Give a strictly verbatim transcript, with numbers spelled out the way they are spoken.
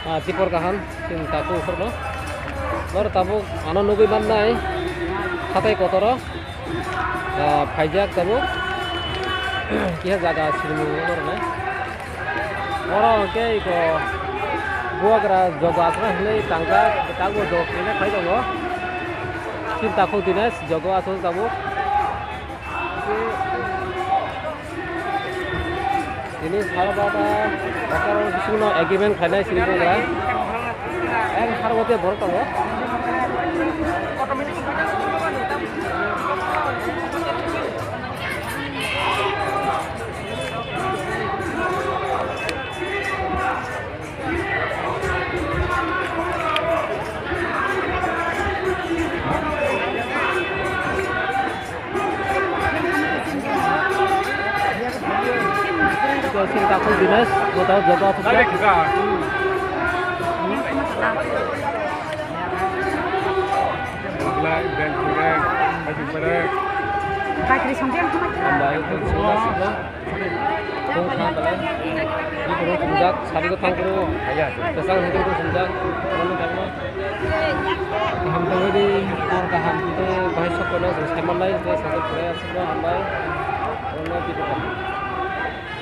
Ah, Tipor kaham, chini takhuk ukhorno. Noro tabuk ano nugwi mannai, hatai kotoro. Ah, phaijak tabuk. Kiha jaga sini noro nai. Oro hwnkhe iko bubagra jogo asra hinwi tangjak, tabuk jogo khaina khai tongo. Chini takhuk Dinesh jogo asra tabuk. Tini sara bata, bakar bisingno agreement khainai sini bubagra. Ang harwate borok tongo. Sini takhuk Dinesh, botol jogo aphuk. Hambai, tong kha belai. Ni koro thumjak, sari ko thang koro. Kwchang hwnkhe koro thumjak. Kaham tongwi di, kor kaham tei bahai sok kono chwng sai mannai, tei sakhe phurai aswkno hambai. Ono video kaham.